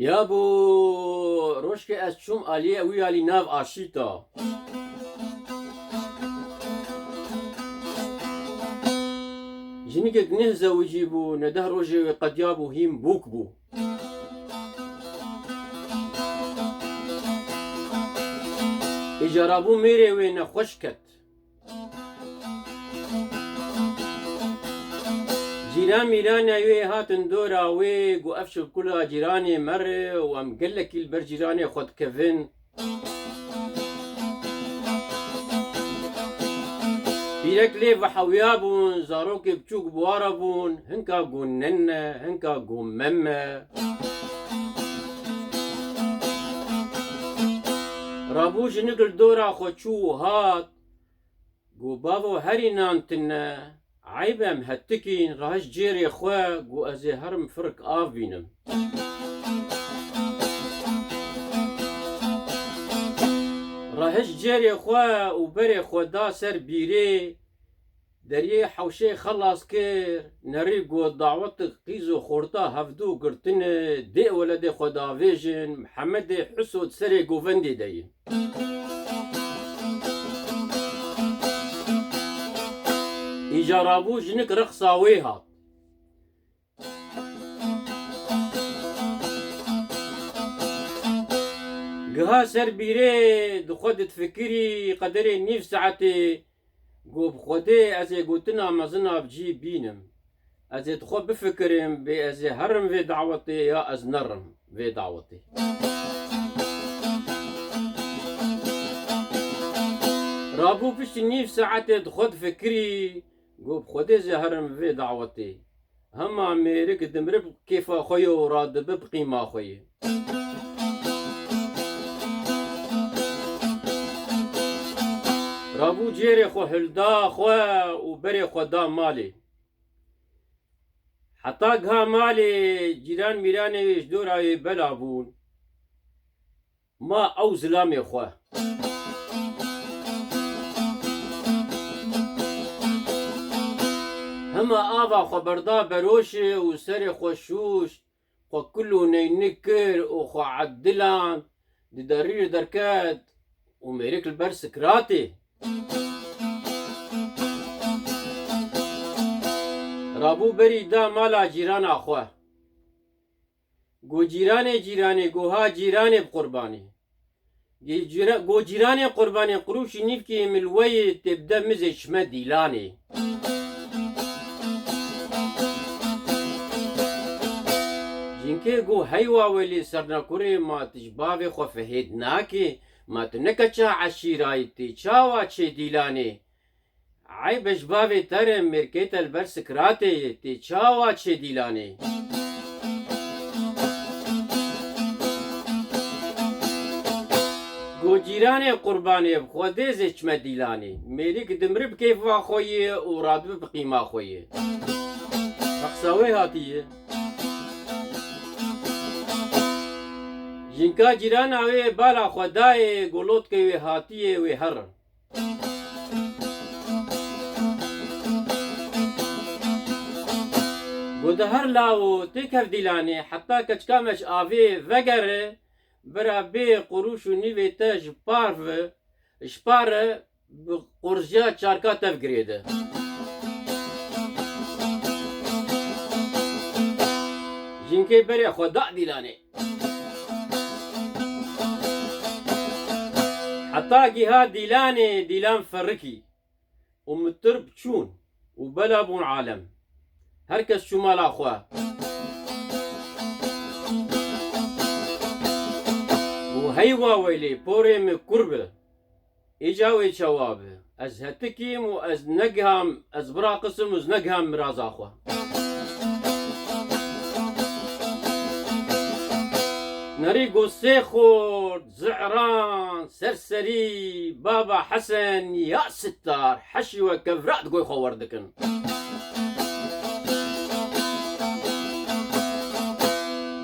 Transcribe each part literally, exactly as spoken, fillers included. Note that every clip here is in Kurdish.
Ya bo rojkê ez çûm aliyê wî alî nav aşîta. Jinikek neh zewicî bû, ne deh rojê wê qediyabû hîn bûk bû. Îca rabû mêrê wê nexweş ket. Cîran mîranê wê hatin dora wê, got, ev çilkula cîranê me re û em gelekî li ber cîranê xwe dikevin. Pîrek lê vehewiyabûn, zarokê biçûk bi wa re bûn, hinka got nene, hinka got meme. Rabû jinik li dora xwe çû û hat, got, bavo herî nan tune, eyb e em hetikîn, rahişt cêrê xwe, got, ez ê herim firik av bînim. Rahişt cêrê xwe û berê xwe da ser bîrê, deriyê hewşê xelas kir, nerî got, dawetik qîz û xorta hevdû girtine, dê weledê xwe davêjin, Mihemedê Huso di serê govendê de ye. Îca rabû jinik reqsa wê hat. Giha ser bîrê di xwe difikirî, qederê nîv saetê got, bi Xwedê ez ê gotina mezina bi cî bînim. Ez ê di xwe bifikirim, bê ez ê herim vê dawetê ya ez nerim vê dawetê. Rabû piştî nîv saetê di xwe difikirî, got, bi Xwedê ez ê herim vê dawetê. Hema mêrik dimrib kêfa xwe ye û radibi bi qîma xwe ye. Rabû cêrê xwe hilda xwe û berê xwe da malê. Heta giha malê cîran mîranê wê ji dora wê bela bûn. Ma ew zilamê xwe. Hema ava xwe berda beroşê û serê xwe şûşt, xwe kul û neynik kir û xwe ediland, di derî derket û mêrik li ber sikratê. Rabû berî da mala cîrana xwe. Go cîranê cîranê, go ha cîranê bi qurbanê. Gê cîra-, go cîranê qurbanê, qurûşî nîvkî min li we yê tê bide mizê çime dîlanê. Jinkê go heywa welê sernekurê, ma tu ji bavê xwe fihêt nakê, ma tu ne keça eşîrayî tê çawa çê dîlanê? Eyb e ji bavê te re mêrkê te li ber sikratê ye, tê çawa çê dîlanê? Go cîranê qurbanê bi Xwedê zê çime dîlanê. Mêrik dimri bi kêfa xwe ye û radibi bi qîma xwe ye. Reqsa wê hatiye. Jinka cîrana wê bala xwe dayê, go lotkê wê hatiye wê herin. Go de her lawo têkev dîlanê, heta keçika me ji avê vegere, bira bê qurûş û nîvê te ji par ve, ji par re bi qurjiya çarka tev girêde. Jinkê berê xwe da dîlanê. Heta giha dîlanê, dîlan ferikî û mitir biçûn û bela bûn alem. Her kes çû mala xwe. Û heywa weylê porê min kur be. Îca wê çawa be? Ez hetikîm û ez negiham, ez biraqisim û ez negiham miraza xwe. Nerî go sê xort, zi'ran, serserî, baba Hesen, ya sittar, heşî we kevrat goy xwe werdikin.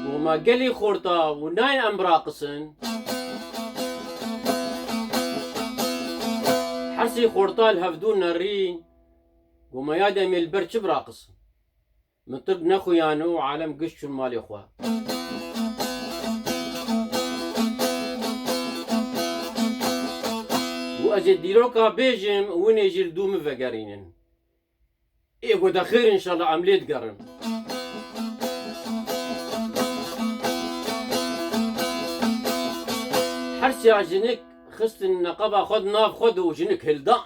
Go ma gelî xorta û nayên em biraqisin. Hersî xorta li hevdû nerîn, go ma ya demê li ber çi biraqisin? Min tirb nexuyan û alem giş çûn malê xwe. Ez ê dîroka bêjim, hûn ê jî li dû min vegerînin. Ê ku de xêr, înşallah em lê digerin. Her siya jinik xistin neqeba xwe di nav xwe de û jinik hildan.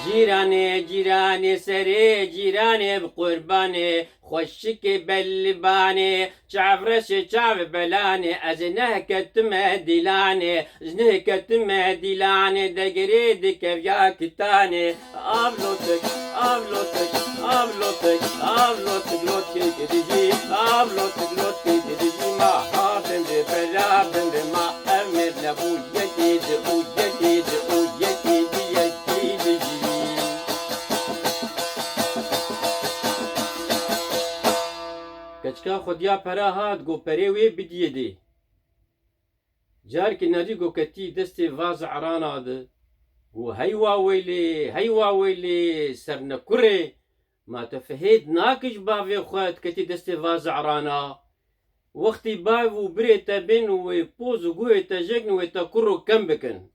Cîranê, cîranê, serê cîranê bi qurbanê, xweşikê bellibanê, çavreşê çav belanê, ez ê nehketime dîlanê, ez nehketime dîlanê, degirê dikeviya kitanê. Avlotik, avlotik, avlotik, avlotik, lotik dijî, avlotik, lotik dijî, ma ha bimrê bela bimrê ma. Ev mêr nebû yekî di û yekî di û yekî di yekî di jî. Keçika xwediya pera hat, got perê wê bidiyê dê. Carkî nedî got ketî destê va ze'rana di. Got heywa weylê, heywa weylê, sernekurê. Ma tu fihêt nakî ji bavê xwe diketî destê va ze'rana. Wextî bav û birê te bên û wê poz û guhê te jêkin wê te kur û kem bikin.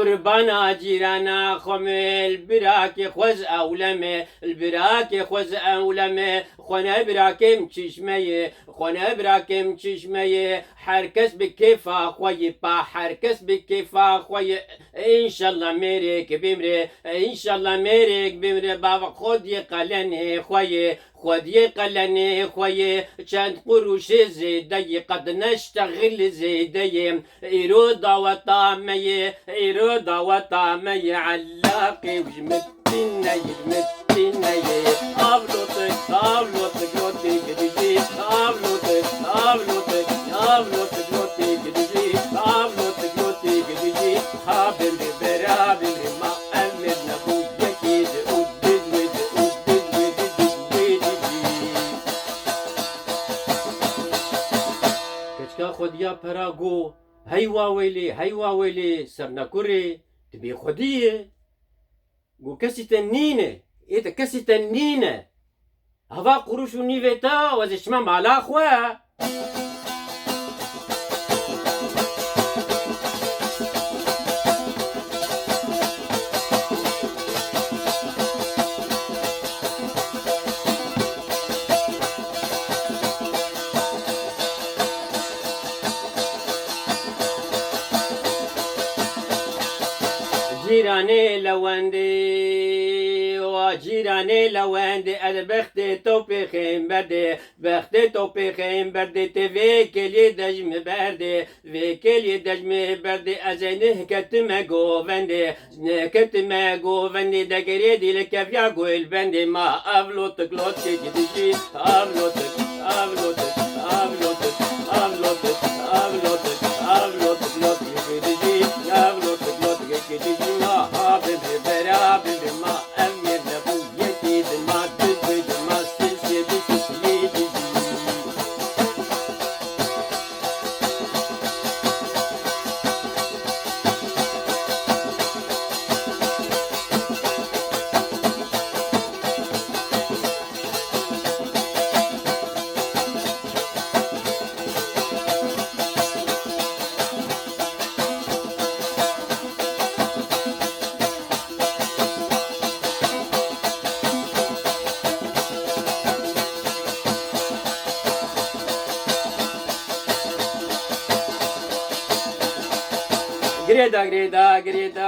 Qurbana cîrana xwe me, li birakê xwe ji ewle me, li birakê xwe ji ewle me, xwe ne birakêm çişme ye, xwe ne birakêm çişme ye, her kes bi kêfa xwe ye, pa her kes bi kêfa xwe ye. Înşallah mêrek bimre, înşallah mêrek bimre, bava xwediyê qelenê xwe ye, xwediyê qelenê xwe ye, çend quruşê zêde ye, qed neştexil zêde ye. Îro daweta me ye, îro daweta me ye, elaqê û ji min tîne ye, ji min tîne ye. Avlotik, avlotik, lotik dijî, avlotik, avlotik, avlotik, lotik dijî, avlotik, lotik dijî, ha bimrê bera bimrê ma. Em mêr nebû yekê di û di wê di û di wê di di wê di jî. Keçika xwediya pera got, heywa weylê, heywa weylê, sernekurê, tu bêxwedî yî. Got kesî te nîne, ê te kesî te nîne. Heva quruş û nîvê te, ez ê çime mala xwe. Cîranê lewendê, wa cîranê lewendê, ez bextê to pêxêmberdê, bextê to pêxêmberdê, tê vê kêliyê de ji min berdê, vê kêliyê de ji min berdê, ez ê nehketime govendê, nehketime govendê, degerê dî li keviya gulbendê ma. Ev lotik lotikê gidijî, ev lotik, ev lotik, ev lotik, ev lotik, ev lotik, ev lotik lotikê gidijî, ev lotik lotikê gidijî ma. Ha bimrê bera bimrê ma. Em yê nebû yekê di ma, di di di ma, sê sê di sê sê di di. Girêda, girêda, girêda.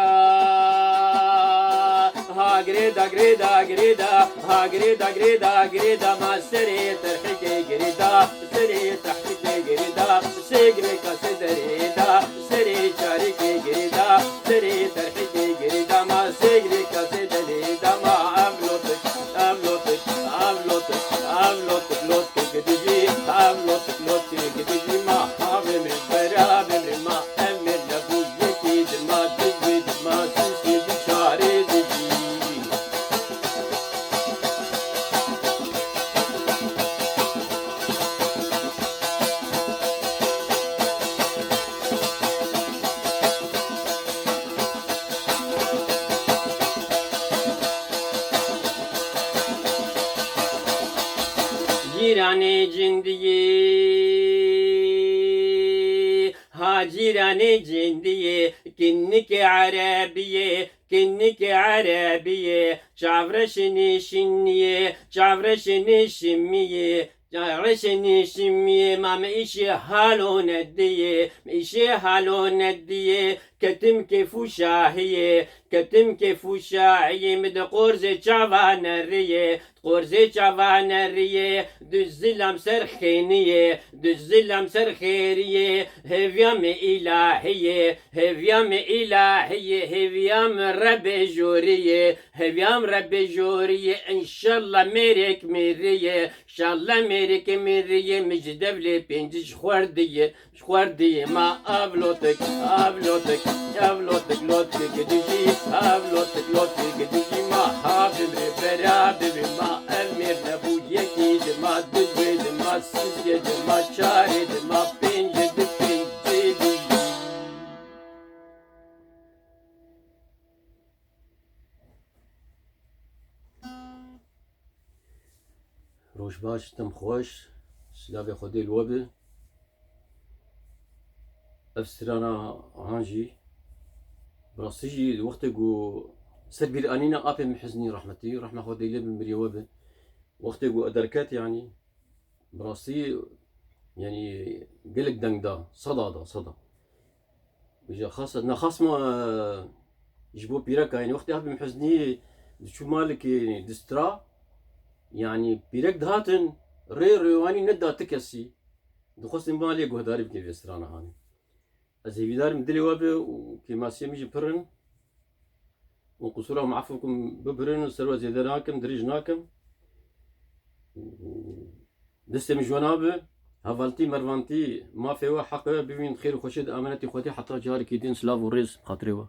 Ha girêda, girêda, girêda. Ha girêda, girêda, girêda. Ma serê terhîkê girêda. Serê terhîkê girêda. Sê girêka sê derêda. Serê çarêkê girêda. Serê terhîkê girêda. Ma sê girêka sê derêda. Ma ev lotik, ev lotik, ev lotik, ev lotik, lotik gidijî. Ev lotik, lotik gidijî. Ma ha bimrê bera bimrê ma. Em ê nebû yekî dima, dibê dima, sîsê di çarê dibî. Cîranê cindiyê, ha cîranê cindiyê, kinikê erebiyê, kinikê erebiyê, çavreşê nêşiniyê, çavreşê nêşimiyê, çavreşê nêşimiyê, ma me îşê halo nediyê, me îşê halo nediyê, ketim kêf û şahiyê, ketim kêf û şahiyê, mi di qorzê çava neriyê, qorzê çava neriyê, du zilam ser xêniyê, du zilam ser xêriyê, hêviya me îlahiyê, hêviya me îlahiyê, hêviya me Rebê joriyê, hêviya me Rebê joriyê, înşallah mêrek mêriyê, şallah mêrek mêriyê, mi ji devlê pêncî ji xwerdiyê. Ji xwerdiyê ma ev lotik, ev lotik, ev lotik, lotik gidijî, ev lotik, lotik gidijî ma ha bimrê bera bimrê ma ev mêr nebû yekî dima, du dibê dima, sîsê dima, çarê dima, pêncê di pêncê dijî. Roj baş, tim xweş, silavê Xwedê li we be. Ev strana han jî, bi rastî jî wextê ku ser bîr anîna apê min Hiznî rehmetî, rehma Xwedê lê be, miriyê we be. Wextê ku derket, yanî, bi rastî, yanî, gelek deng da, seda da, seda. Vêca xas, nexas ma, e, ji bo pîreka, yanî wextê apê min Hiznî diçû malikê, yanî distra, yanî pîrek dihatin, rê rêwanî neda ti kesî, dixwestin malê guhdarî bikin vê strana hanê. Ez hêvîdar im dilê we be û kêmasiyê min jî pir in. Û qusûra min efû bikin, bibirin, ser we zêde nakim, dirêj nakim. Destê min ji we nabe. Hevaltî, mervantî, mafê we, heqê we bibîn xêr û xweşê di amenetî Xwedê heta carekî din, silav û rêz xatirê we.